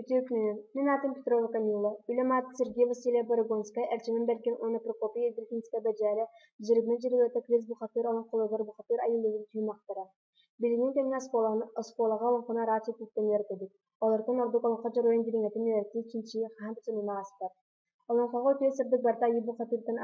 Үтүө күнүнэн! Мин аатым Петрова Камила, үлэм аата Сергей Васильев Борогонскай, Эрчимэн Бэргэн уонна Прокопий Ядрихинскай Бэдьээлэ, Дьырыбына Дьырылыата Кыыс Бухатыыр олоҥхолоругар бухатыыр айыллыытын түһүмэхтэрэ. Билиҥҥи кэмҥэ оскуолаҕа олоҥхону араас өттүттэн үөрэтэбит. Олортон ордук олоҥхо дьоруойун дириҥэтин үөрэтии, чинчийии хаһан да сонуна ааспат. Олоҥхоҕо үтүө сырдык барыта айыы бухатыыртан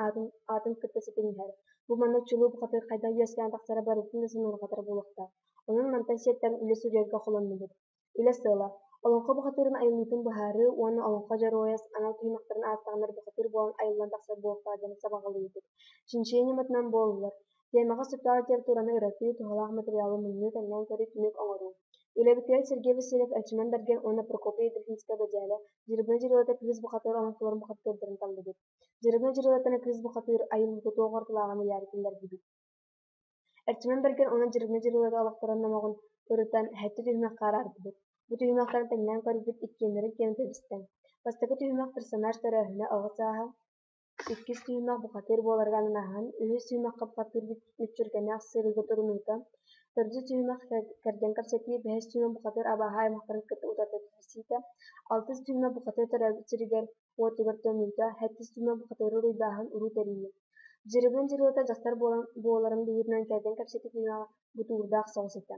аатын кытта ситимниһэр. Бу маннык чулуу бухатыыр хайдах үөскээн тахсара барыбытын да сонурҕатар буолуохтаах. Онон мантан сиэттэрэн үлэ суруйарга холоннубут. Үлэ сыала: Олоҥхо бухатыырын айыллыытын быһаарыы уонна олоҥхо дьоруойа анал түһүмэхтэрин аастаҕына бухатыыр буолан айыллан тахсар буолуохтаах диэн сабаҕалыыбыт. Чинчийии ньыматынан буолуллар. Тиэмэҕэ сөптөөх литератураны ырытыы, туһалаах матырыйаалы мунньуу, тэҥнээн көрүү, түмүк оҥоруу. Үлэбитигэр Сергей Васильев Эрчимэн Бэргэн уонна Прокопий Ядрихинскай Бэдьээлэ, Дьырыбына Дьырылыата Кыыс Бухатыыр олоҥхолорун бухатыырдарын таллыбыт. Дьырыбына Дьырылыатаны Кыыс Бухатыыр айыллыыта туох уратылааҕын ыйаары киллэрдибит. Эрчимэн Бэргэн уонна Дьырыбына Дьырылыата олохторун номоҕун ырытан, сэттэ түһүмэххэ араардыбыт. Бу түһүмэхтэрин тэҥнээн көрбүт иккиэннэрин киэнэ тэбистэ. Бастакы түһүмэх персонаж төрөөһүнэ оҕо сааһа, иккис түһүмэх бухатыыр буоларга ананаһан, үһүс түһүмэххэ бухатыыр мүччүргэннээх сырыыга турунуута, төрдүс түһүмэх кэргэн кэпсэтии, бэһис түһүмэх бухатыыр абааһы аймахтарын кытта утарыта түһэрсиитэ, алтыс түһүмэх бухатыыр төрөөбүт сиригэр уотугар төннүүтэ, сэттис түһүмэх бухатыыры уруйдааһын уруу тэрийии. Дьырыбын дьырылыта дьахтар буолан буоларын быһыытынан кэргэн кэпсэтии түһүмэҕэ бутуурдаах соҕус этэ.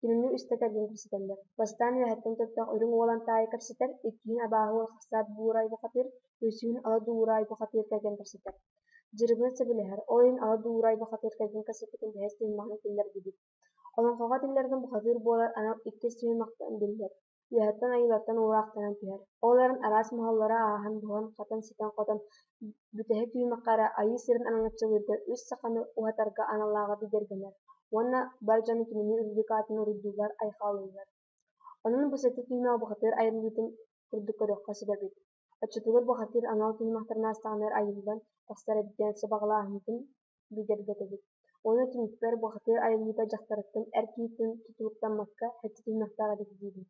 Кинини үстэ кэргэн кэпсэтэллэр. Бастаан үөһэттэн төттөх үрүҥ уолан таайы кэпсэтэр, иккиһин абааһы уол хахсаат Буурай бухатыыр, үсүһүн Ала Дуурай бухатыыр кэргэн кэпсэтэр. Дьырыбын сөбүлэһэр, ол иһин Ала Дуурай бухатыыр кэргэн кэпсэппитин бэһис түһүмэҕин киллэрдибит. Олоҥхоҕо этиллэринэн бухатыыр буолар анал иккис түһүмэхтэн биллэр, үөһэттэн айыылартан уураахтанан түһэр. Ол эрэн араас моһоллору ааһан буһан-хатан ситэн-хотон бүтэһик түһүмэххэ эрэ айыы сирин араҥаччылыырга үс саханы уһатарга аналлааҕа бигэргэнэр уонна бар дьоно кинини үрдүк аатын уруйдууллар, айхаллыыллар. Онон бу сэттэ түһүмэҕи бухатыыр айыллыытын курдук көрүөххэ сөп эбит. Оччотугар бухатыыр анал түһүмэхтэрин аастаҕына эрэ айыллан тахсар эбит диэн сабаҕалааһыммытын бигэргэтэбит. Уонна түмүкпэр бухатыыр айыллыыта дьахтарыттан эр киһиттэн тутулуктаммакка сэттэ түһүмэхтээх эбит диибин.